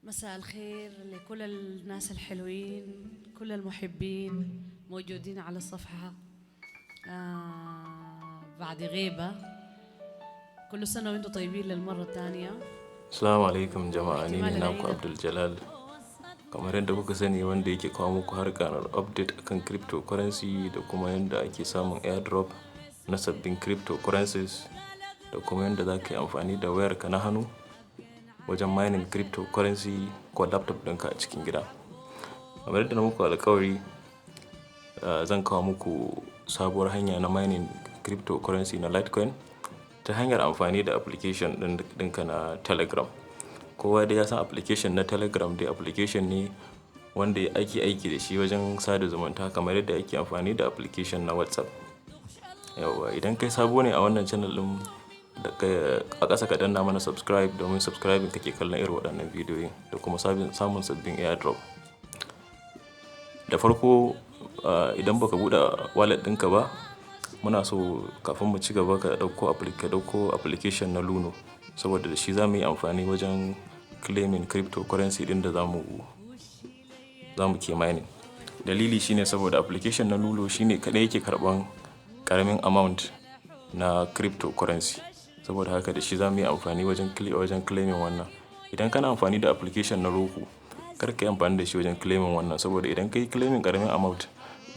مساء الخير لكل الناس الحلوين، كل المحبين موجودين على الصفحة. بعد غيبة، كل سنة وانتم طيبين للمرة الثانية. Assalamu alaikum jama'a, ni ne احتمال naku العيدة. Abdul Jalal. Kamar yadda kuka sani, wanda yake kawo muku harkar update akan cryptocurrency da kuma yadda ake samun airdrop na sabbin cryptocurrencies da kuma yadda za ka yi amfani da wayarka na hannu wajen mining cryptocurrency ko laptop ɗinka a cikin gida. Kamar yadda na muku alƙawari, zan kawo muku sabuwar hanya na mining cryptocurrency na Litecoin ta hanyar amfani da application ɗinka na Telegram. Kowa dai ya san application na Telegram dai application ne wanda ake aiki da shi wajen sada zumunta kamar yadda ake amfani da application na WhatsApp. Yauwa, idan kai sabo ne a wannan channel ɗin, da a ƙasa ka danna mana subscribe, domin subscribing kake kallon irin waɗannan bidiyoyin da kuma samun sabbin airdrop. Da farko, idan baka buɗe wallet ɗinka ba, muna so kafin mu ci gaba ka ɗauko application na Luno, saboda da shi za mu yi amfani wajen claiming cryptocurrency ɗin da za mu ke mining. Dalili shine saboda application na Luno shine kaɗai yake karɓan ƙaramin amount na cryptocurrency. Saboda haka da shi za mu yi amfani wajen claiming wannan. Idan kana amfani da application na Roqqu, kar ka yi amfani da shi wajen claiming wannan, saboda idan ka yi claiming ƙaramin amount,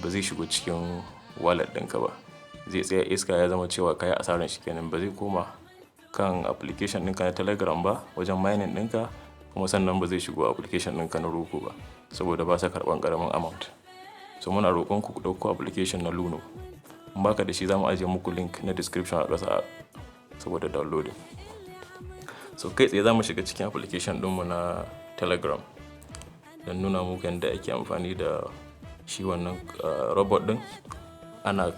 ba zai shigo cikin wallet ɗinka ba. Zai tsaya iska, ya zama cewa ka yi asarar shi kenan, ba zai koma kan application ɗinka na Telegram ba wajen mining ɗinka, kuma sannan ba zai shigo application ɗinka na Roqqu ba, saboda ba sa karɓan ƙaramin amount. So muna roƙon ku, ku ɗauko application na Luno. In baka da shi, za mu ajiye muku link na description a ƙasa saboda downloading. So kai tsaye za mu shiga cikin application ɗinmu na Telegram don nuna muku yadda ake amfani da shi wannan robot ɗin ana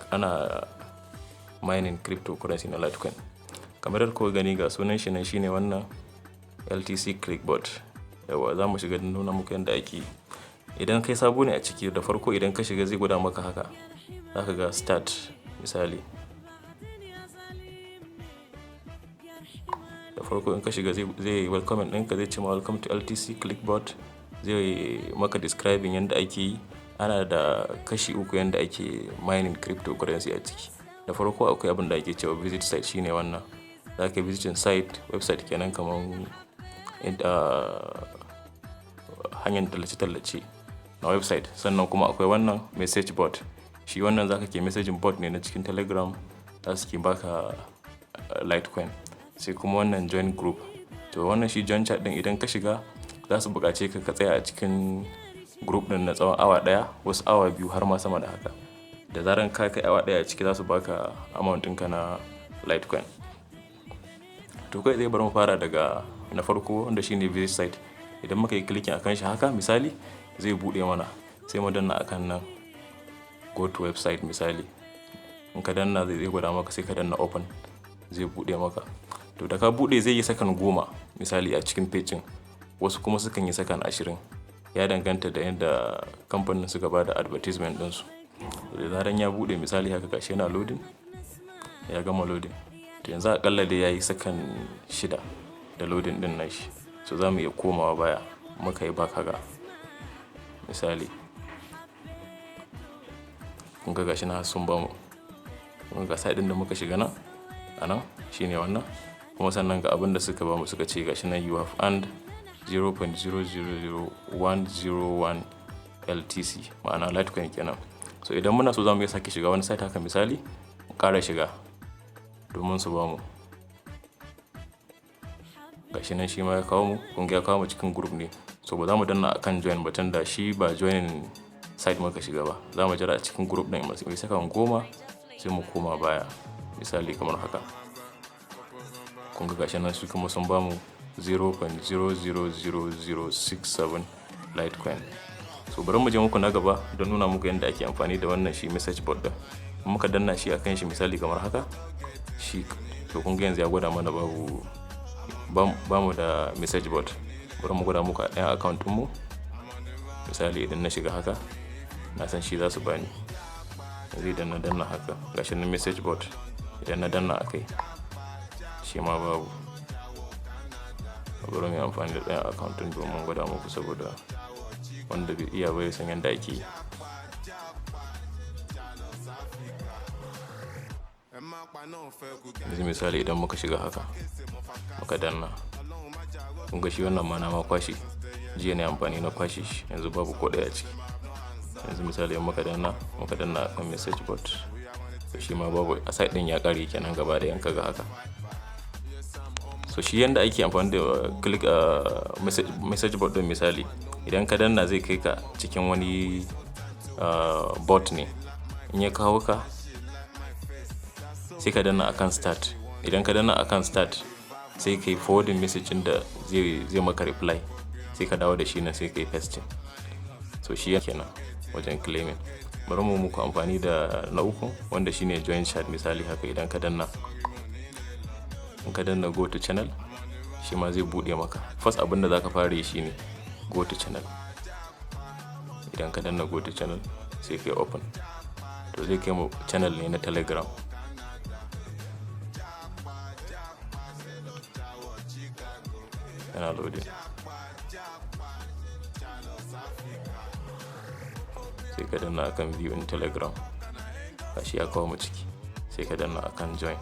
mining cryptocurrency na Litecoin. Kamar yadda kuka gani, ga sunan shi nan, shine wannan LTC Clickbot. Yauwa, za mu shiga don nuna muku yadda ake. Idan kai sabo ne a ciki, da farko idan ka shiga zai gwada maka haka. Za ka ga start misali. Da farko in ka shiga zai welcome ɗinka, zai ce ma "Welcome to LTC Clickbot". Zai maka describing yadda ake yi. Ana da kashi uku yanda ake mining cryptocurrency a ciki. Da farko akwai abin da ake cewa visit site, shine wannan. Za ka visiting site, website kenan, kamar hanyar tallace-tallace na website. Sannan kuma akwai wannan message bot. Shi wannan za ka ke messaging bot ne na cikin Telegram, za su ke baka Litecoin. Sai kuma wannan join group. To wannan shi join chat ɗin, idan ka shiga za su buƙace ka ka tsaya a cikin group ɗin na tsawon awa ɗaya, wasu awa 2, har ma sama da haka. Da zaran ka kai awa 1 a ciki, za su baka amount ɗinka na Litecoin. To kai tsaye bari mu fara daga na farko, wanda shine visit site. Idan muka yi clicking akan shi haka misali, zai buɗe mana. Sai mu danna akan nan go to website misali. In ka danna zai gwada maka, sai ka danna open, zai buɗe maka. To da ka buɗe zai yi sakan 10 misali a cikin page ɗin. Wasu kuma sukan yi sakan 20. Ya danganta da yadda kamfanin suka ba da advertisement ɗinsu. Da zaran ya buɗe misali haka, gashi yana loading, ya gama loading. To yanzu aƙalla dai ya yi sakan 6 da loading ɗin nashi. So za mu iya komawa baya, muka yi back haka misali. Kun ga gashi nan sun bamu. Kun ga site ɗin da muka shiga nan, a nan shine wannan. Kuma sannan ga abin da suka bamu, suka ce gashi nan, "You have earned 0.000101 LTC", ma'ana Litecoin kenan. So idan muna so, za mu iya sake shiga wani site haka misali, mu ƙara shiga domin su bamu. Gashi nan shi ma ya kawo mu, kun ga ya kawo mu cikin group ne. So ba za mu danna akan join ba, tunda shi ba join site muka shiga ba. Za mu jira a cikin group ɗin mai sakan 10, sai mu koma baya misali kamar haka. Kun ga gashi nan su kuma sun bamu 0.000067 Litecoin. So bari mu je muku na gaba don nuna muku yadda ake amfani da wannan shi message bot ɗin. In muka danna shi akan shi misali kamar haka, shi to kun ga yanzu ya gwada mana babu, ba mu da message bot. Bari mu gwada muku a ɗayan account ɗinmu. Misali idan na shiga haka, na san shi za su bani. Yanzu idan na danna haka, gashi nan message bot, idan na danna a kai, shi ma babu. Bari mu yi amfani da ɗayan account ɗin domin gwada muku, saboda wanda bai iya ba ya san yadda ake yi. Yanzu misali idan muka shiga haka, muka danna, kun ga shi wannan ma na ma kwashe. Jiya na yi amfani na kwashe shi, yanzu babu ko ɗaya a ciki. Yanzu misali in muka danna akan message bot, to shi ma babu a site ɗin, ya ƙare kenan gaba ɗaya in ka ga haka. So shi yanda ake amfani da click message bot ɗin, misali idan ka danna, zai kai ka cikin wani bot ne. In ya kawo ka, sai ka danna akan start. Idan ka danna akan start, sai ka yi forwarding message ɗin da zai maka reply, sai ka dawo da shi nan, sai ka yi pasting. So shi kenan wajen claiming. Bari mu muku amfani da na uku, wanda shine join chat. Misali haka, idan ka danna, in ka danna go to channel, shi ma zai buɗe maka. First abin da zaka fara yi shine go to channel. Idan ka danna go to channel, sai ka yi open, to zai kai mu channel ne na Telegram. Yana loading. Sai ka danna akan view in Telegram. Gashi ya kawo mu ciki. Sai ka danna akan join.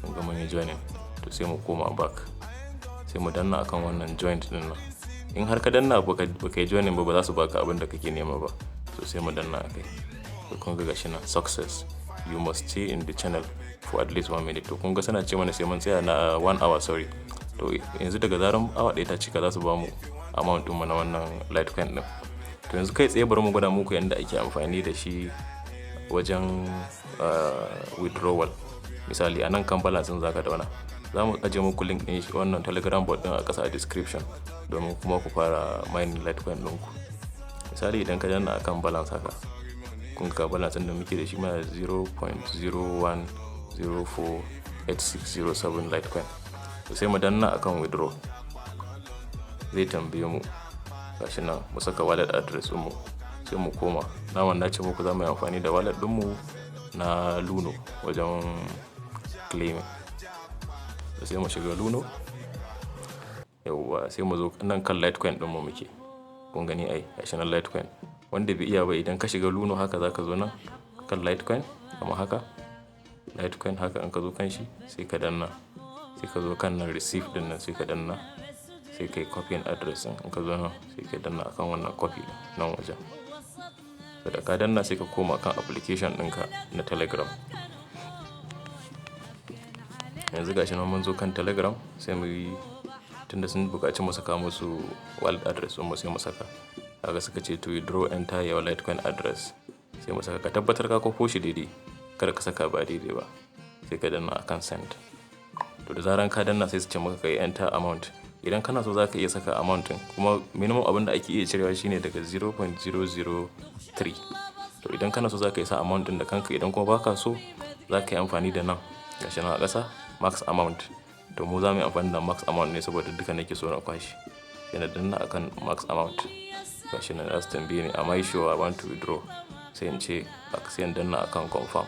Kun ga mun yi joining. To sai mu koma back, sai mu danna akan wannan join din nan. In har ka danna baka yi joining ba, ba za su baka abin da kake nema ba. To sai mu danna akai. To kun ga gashi nan, success, you must stay in the channel for at least one minute. To kun ga suna ce mana sai mun tsaya na one hour, sorry. To yanzu daga zaran awa 1 ta cika, za su ba mu amount ɗin mu na wannan Litecoin ɗin. To yanzu kai tsaye bari mu gwada muku yadda ake amfani da shi wajen withdrawal. Misali a nan kan balance ɗin zaka dauna. Za mu ajiye muku link ɗin shi wannan Telegram bot ɗin a ƙasa a description, domin kuma ku fara mining Litecoin ɗinku. Misali idan ka danna akan balance haka, kun ga balance ɗin da muke da shi mana 0.01048607 Litecoin. To sai mu danna akan withdraw. Zai tambaye mu, gashi nan, mu saka wallet address ɗinmu. Sai mu koma. Daman na ce muku za mu yi amfani da wallet ɗinmu na Luno wajen claiming. To sai mu shiga Luno. Yauwa, sai mu zo nan kan Litecoin ɗinmu muke. Kun gani ai, gashi nan Litecoin. Wanda bai iya ba, idan ka shiga Luno haka, za ka zo nan kan Litecoin kamar haka. Litecoin haka, in ka zo kan shi sai ka danna. Sai ka zo kan nan receive ɗin nan, sai ka danna. Sai ka yi copying address ɗin. In ka zo nan, sai ka danna akan wannan copy ɗin nan wajen. To da ka danna, sai ka koma kan application ɗinka na Telegram. Yanzu gashi nan mun zo kan Telegram, sai mu yi, tunda sun buƙaci mu saka musu wallet address ɗinmu, sai mu saka. Kaga suka ce to withdraw, enter your Litecoin address. Sai mu saka. Ka tabbatar ka kwafo shi daidai. Kada ka saka ba daidai ba. Sai ka danna akan send. To da zaran ka danna, sai su ce maka ka yi enter amount. Idan kana so za ka iya saka amount ɗin, kuma minimum abin da ake iya cirewa shine daga 0.003. To idan kana so za ka iya sa amount ɗin da kanka, idan kuma ba ka so, za ka yi amfani da nan gashi nan a ƙasa, max amount. To mu za mu yi amfani da max amount ne, saboda duka nake so na kwashe. Sai na danna akan max amount. Gashi nan za su tambaye ni, "Am I sure I want to withdraw?" Sai in ce, sai in danna akan confirm.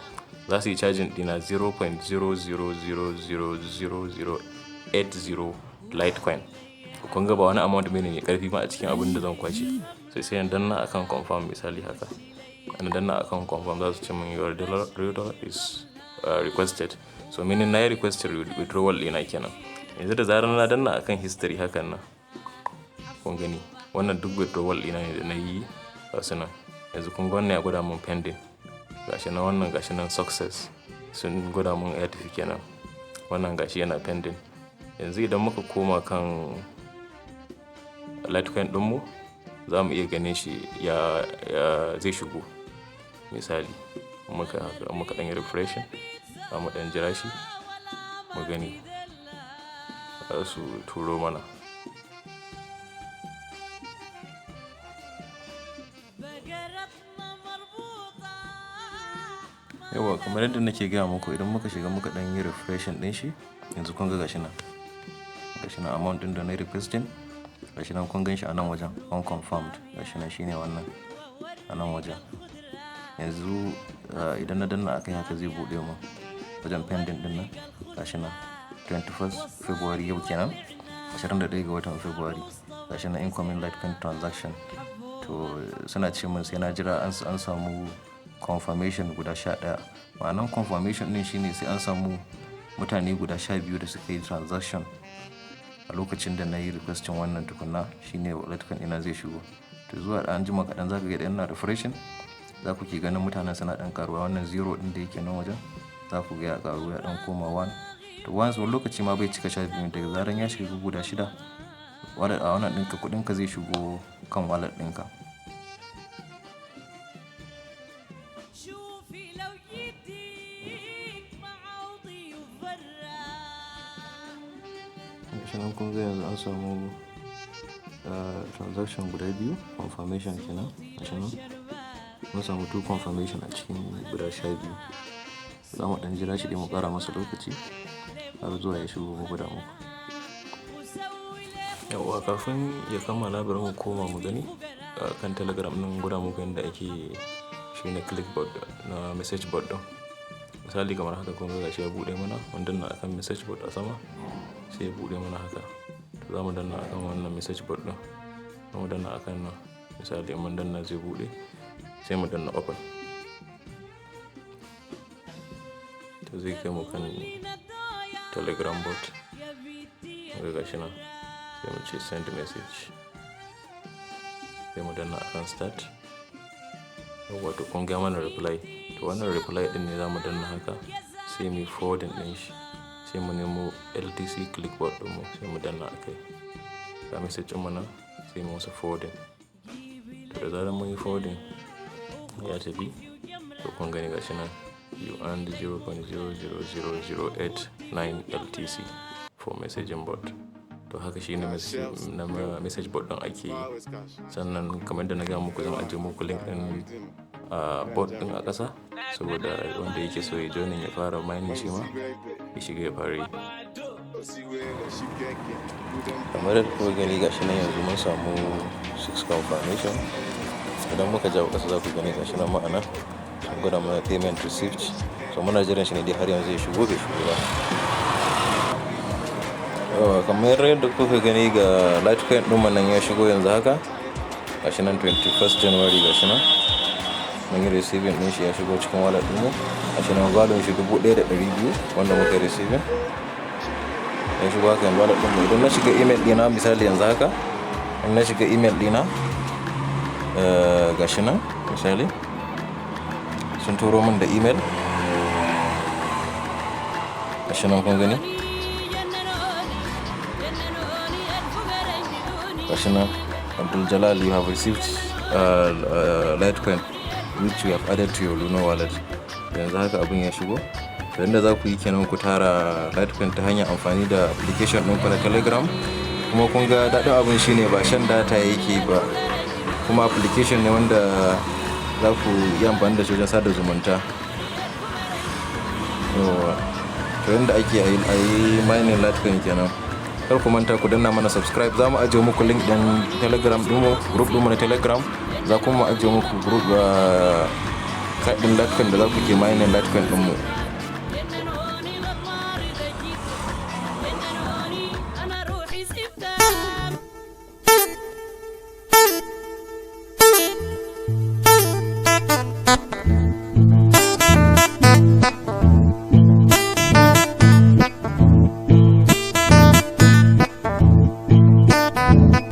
Za su yi charging ɗina 0.00000080 Litecoin. Kun ga ba wani amount bane mai ƙarfi ma a cikin abin da zan kwashe. Sai in danna akan confirm, misali haka. Ina danna akan confirm, za su ce mun "Your dollar withdrawal is requested." So meaning na yi requested withdrawal ɗina kenan. Yanzu da zarar na danna akan history hakan nan, kun gani wannan duk withdrawal ɗina ne da na yi, gasu nan. Yanzu kun ga wannan ya gwada mun pending. Gashi nan wannan, gashi nan success, sun gwada mun ya tafi kenan. Wannan gashi yana pending. Yanzu idan muka koma kan Litecoin ɗinmu, za mu iya ganin shi ya zai shigo. Misali muka haka, muka ɗan yi refreshing, za mu ɗan jira shi mu gani za su turo mana. Yauwa, kamar yadda nake gaya muku, idan muka shiga muka ɗan yi refreshing ɗin shi, yanzu kun ga gashi nan. Gashi nan amount ɗin da na yi requesting, gashi nan kun gan shi a nan wajen unconfirmed. Gashi nan shine wannan a nan wajen. Yanzu idan na danna akai haka, zai buɗe mun wajen pending ɗin nan. Gashi nan 21st February, yau kenan. 21 ga watan February. Gashi na incoming Litecoin transaction. To, suna ce min sai na jira an samu confirmation guda 11. Ma'anan confirmation ɗin shine sai an samu mutane guda 12 da suka yi transaction a lokacin da na yi requesting wannan tukuna, shine Litecoin ɗina zai shigo. To, zuwa an jima kaɗan za ka ga idan ina refreshing, za ku ke ganin mutanen suna ɗan ƙaruwa. Wannan zero ɗin da yake nan wajen, za ku ga ya ƙaru, ya ɗan koma one. To, once wani lokaci ma bai cika 12, daga zaran ya shiga guda shida, wallet a wannan ɗinka, kuɗinka zai shigo kan wallet ɗinka. شوفي لو يديك معوضي وفرح. Gashi nan kun ga yanzu an samu transaction guda biyu, confirmation kenan. Gashi nan mun samu two confirmation a cikin guda 12. Za mu ɗan jira shi dai, mu ƙara masa lokaci har zuwa ya shigo mu gwada muku. Yauwa, kafin ya kammala, bari mu koma mu gani a kan Telegram ɗin, gwada muku yadda ake shi ne clickbot na message bot ɗin. Misali kamar haka, kun ga gashi ya buɗe mana. Mun danna akan message bot a sama, sai ya buɗe mana haka. To, za mu danna akan wannan message bot ɗin. Za mu danna akan nan. Misali mun danna, zai buɗe, sai mu danna open. To, zai kai mu kan Telegram bot. Ga gashi nan, sai mu ce send message. Sai mu danna akan start. Yauwa, to kun ga mana reply. To, wannan reply ɗin ne za mu danna haka, sai mu yi forwarding ɗin shi. Sai mu nemo LTC clickbot ɗinmu, sai mu danna a kai. Ga message ɗin mu nan, sai mu masa forwarding. To, da zarar mun yi forwarding, ya tafi. To, kun gani gashi nan, you earned 0.000089 LTC for messaging bot. To, haka shi ne na message bot ɗin ake yi. Sannan kamar da na gaya muku, zan ajiye muku link ɗin bot ɗin a ƙasa, saboda wanda yake so ya join ya fara mining, shi ma ya shiga ya fara yi. Kamar yadda kuka gani, gashi nan yanzu mun samu six confirmation. Idan muka jawo ƙasa, za ku gani gashi nan ma'ana sun gwada mana payment received. So muna jiran shi ne dai har yanzu ya shigo, bai shigo ba. Yauwa, kamar yadda kuka gani, ga Litecoin ɗin nan ya shigo yanzu haka. Gashi nan 21st January, gashi nan mun yi receiving ɗin shi, ya shigo cikin wallet ɗinmu. Gashi nan value shi 1,200 wanda muka yi receiving. Ya shigo haka yanzu wallet ɗinmu. Idan na shiga email ɗina, misali yanzu haka, in na shiga email ɗina, gashi nan misali sun turo min da email. Gashi nan kun gani. Gashi nan, "Abdul Jalal, you have received Litecoin which you have added to your Luno wallet." Yanzu haka abin ya shigo. To, yanda za ku yi kenan ku tara Litecoin ta hanyar amfani da application ɗinku na Telegram. Kuma kun ga daɗin abin shine ba shan data yake ba, kuma application ne wanda za ku yi amfani da shi wajen sada zumunta. Yauwa. To, yanda ake a yi mining Litecoin kenan. Kar ku manta ku danna mana subscribe. Za mu ajiye muku link ɗin Telegram ɗinmu, group ɗinmu na Telegram. Za kuma mu ajiye muku group ɗin Litecoin da za ku ke mining Litecoin ɗinmu.